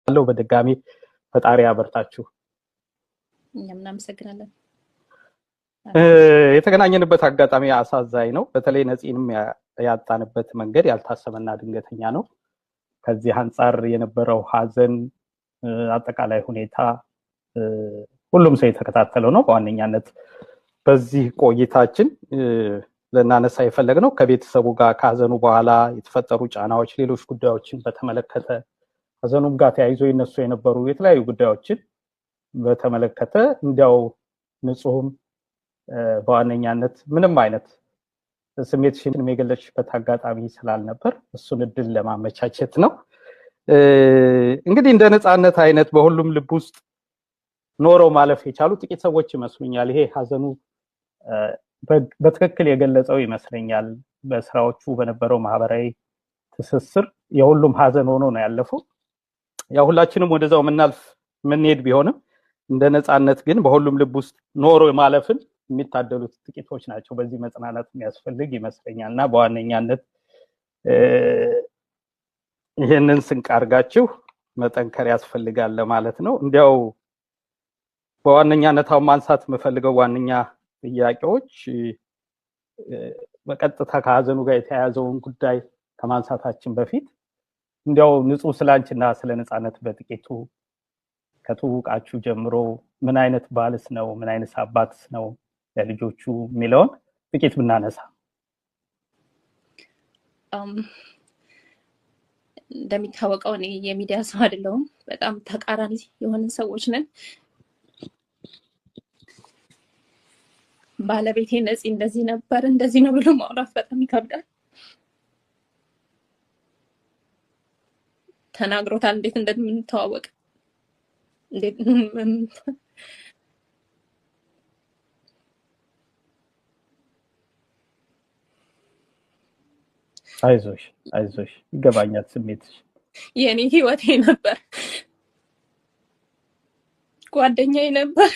በድጋሚ ፈጣሪ ያበርታችሁ። እኛም እናመሰግናለን። የተገናኘንበት አጋጣሚ አሳዛኝ ነው። በተለይ ነፂንም ያጣንበት መንገድ ያልታሰበና ድንገተኛ ነው። ከዚህ አንጻር የነበረው ሀዘን አጠቃላይ ሁኔታ ሁሉም ሰው የተከታተለው ነው። በዋነኛነት በዚህ ቆይታችን ልናነሳ የፈለግነው ከቤተሰቡ ጋር ከሀዘኑ በኋላ የተፈጠሩ ጫናዎች፣ ሌሎች ጉዳዮችን በተመለከተ ሀዘኑም ጋር ተያይዞ ይነሱ የነበሩ የተለያዩ ጉዳዮችን በተመለከተ እንዲያው ንጹህም በዋነኛነት ምንም አይነት ስሜትሽን የገለጽሽበት አጋጣሚ ስላልነበር እሱን እድል ለማመቻቸት ነው። እንግዲህ እንደ ነፃነት አይነት በሁሉም ልብ ውስጥ ኖረው ማለፍ የቻሉ ጥቂት ሰዎች ይመስሉኛል። ይሄ ሀዘኑ በትክክል የገለጸው ይመስለኛል። በስራዎቹ በነበረው ማህበራዊ ትስስር የሁሉም ሀዘን ሆኖ ነው ያለፈው። ያው ሁላችንም ወደዛው ምናልፍ ምንሄድ ቢሆንም እንደ ነፃነት ግን በሁሉም ልብ ውስጥ ኖሮ ማለፍን የሚታደሉት ጥቂቶች ናቸው። በዚህ መጽናናት የሚያስፈልግ ይመስለኛል እና በዋነኛነት ይህንን ስንቅ አድርጋችሁ መጠንከር ያስፈልጋል ለማለት ነው። እንዲያው በዋነኛነት አሁን ማንሳት የምፈልገው ዋነኛ ጥያቄዎች በቀጥታ ከሀዘኑ ጋር የተያያዘውን ጉዳይ ከማንሳታችን በፊት እንዲያው ንጹህ ስላንቺና ስለ ነፃነት በጥቂቱ ከትውውቃችሁ ጀምሮ ምን አይነት ባልስ ነው፣ ምን አይነት አባትስ ነው ለልጆቹ የሚለውን ጥቂት ብናነሳ። እንደሚታወቀው እኔ የሚዲያ ሰው አይደለሁም። በጣም ተቃራኒ የሆንን ሰዎች ነን። ባለቤቴ ነፂ እንደዚህ ነበር እንደዚህ ነው ብሎ ማውራት በጣም ይከብዳል። ተናግሮታል እንዴት እንደምንተዋወቅ እንዴት አይዞሽ አይዞሽ፣ ይገባኛል ስሜትሽ። የኔ ህይወቴ ነበር፣ ጓደኛዬ ነበር።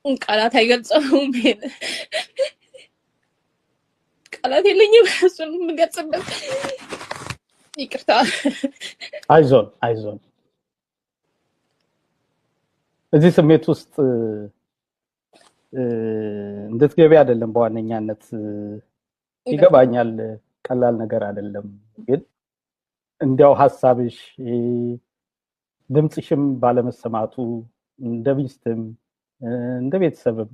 ቃላት አይገልጸውም። ቃላት የለኝም እሱን የምገልጽበት። ይቅርታ። አይዞን አይዞን። እዚህ ስሜት ውስጥ እንድትገቢ አይደለም በዋነኛነት ይገባኛል፣ ቀላል ነገር አይደለም። ግን እንዲያው ሀሳብሽ ድምፅሽም ባለመሰማቱ እንደ ሚስትም እንደ ቤተሰብም